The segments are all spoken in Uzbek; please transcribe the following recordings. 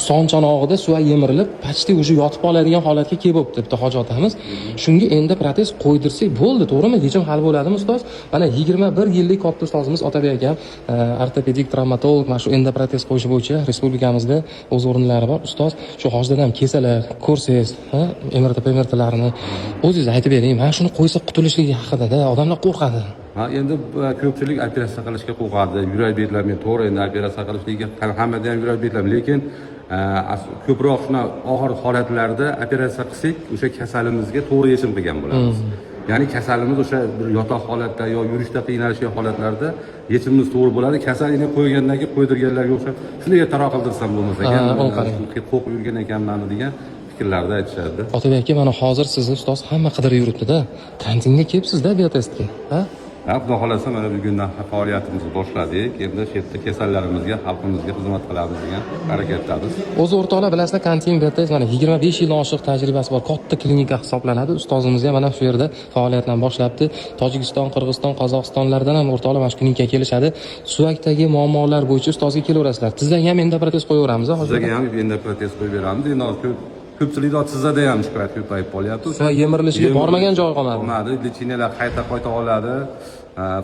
Son chanog'ida suyak yemirilib, почти уже yotib qoladigan holatga kelib bo'libdi bitta hoji otamiz. Shunga endoprotez qo'ydirsak bo'ldi, to'g'rimi? Yechim hal bo'ladimi, ustoz? Mana 21 yillik katta ustozimiz Otabek akam, ortopedik travmatolog, mana shu endoprotez qo'yish bo'yicha respublikamizda o'z o'rinlari bor. Ustoz, shu hoji dadam kelsalar, ko'rsangiz, ha, MRT, PMRTlarni o'zingiz aytib bering. Mana shuni qo'ysa qutulishligi haqida-da, odamlar qo'rqadi. Ha, endi ko'pchilik operatsiya qilishga qo'rqadi. Yurak betlamay, to'g'ri, endi operatsiya qilishligiga hammada ham yurak betlam, lekin ko'proq shunaqa og'ir holatlarda operatsiya qilsak, o'sha kasalimizga to'g'ri yechim qilgan bo'lamiz. Ya'ni kasalimiz o'sha bir yotoq holatda yo yurishda qiynalishgan holatlarda yechimimiz to'g'ri bo'ladi. Kasallikni qo'ygandan keyin qo'ydirganlarga o'xshab shunday ertaroq qildirsam bo'lmasa ekan, Ha, uni qarang. Qo'rqib yurgan ekanman degan fikrlarni aytishadi. Otabek aka, mana hozir sizni, ustoz, hamma qidirib yuribdi-da. Karantinga kelibsiz-da biotestga, ha? Ha, xudo xohlasa, mana bugundan faoliyatimizni boshladik. Endi shu yerda kasallarimizga, xalqimizga xizmat qilamiz degan harakatdamiz. O'zi, o'rtoqlar, bilasizlar, Kantin Biotest mana 25 yildan oshiq tajribasi bor katta klinika hisoblanadi. Ustozimiz ham mana shu yerda faoliyatini boshlabdi. Tojikiston, Qirg'iziston, Qozog'istonlardan ham o'rtoqlar mana shu klinikaga kelishadi. Suyakdagi muammolar bo'yicha ustozga kelaverasizlar. Tizzaga ham endoprotez qo'yaveramiz, hozir. Tizzaga ham endoprotez qo'yib beramiz. Endi hozir ko'pchilikda tizzada ham shikoyat ko'payib qolyapti. Suyak yemirilishiga bormagan joyi qolmadi. Qolmadi. Лечения lar qayta qayta oladi,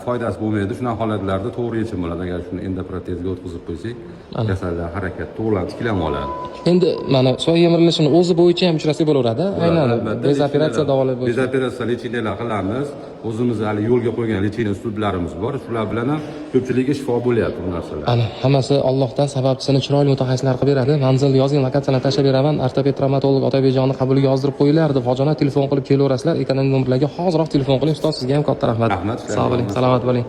foydasi bo'lmaydi. Shunaqa holatlarda to'g'ri yechim bo'ladi. Agar shuni endoprotezga o'tkazib qo'ysak, kasallar harakat to'g'rilanib tiklanib oladi. Endi mana suyak yemirilishini o'zi bo'yicha ham uchrasak bo'laveradi, aynan Albatta, без operatsiya davolab без bo'yicha. Operatsiya лечения lar qilamiz. O'zimiz hali yo'lga qo'ygan лечение uslublarimiz bor. Shular bilan ham ko'pchilikka shifo bo'lyapti bu narsalar. Ana, hammasi Allohdan, sababchisini chiroyli mutaxassislar qilib beradi. Manzil yozing, lokatsiyani tashlab beraman. Ortoped travmatolog Otabekjonni qabuliga yozdirib qo'yinglar deb hojona telefon qilib kelaverasizlar. Ekran nomerlarga hoziroq telefon qiling. Ustoz, sizga ham katta rahmat. Rahmat. Sog' bo'ling, salomat bo'ling.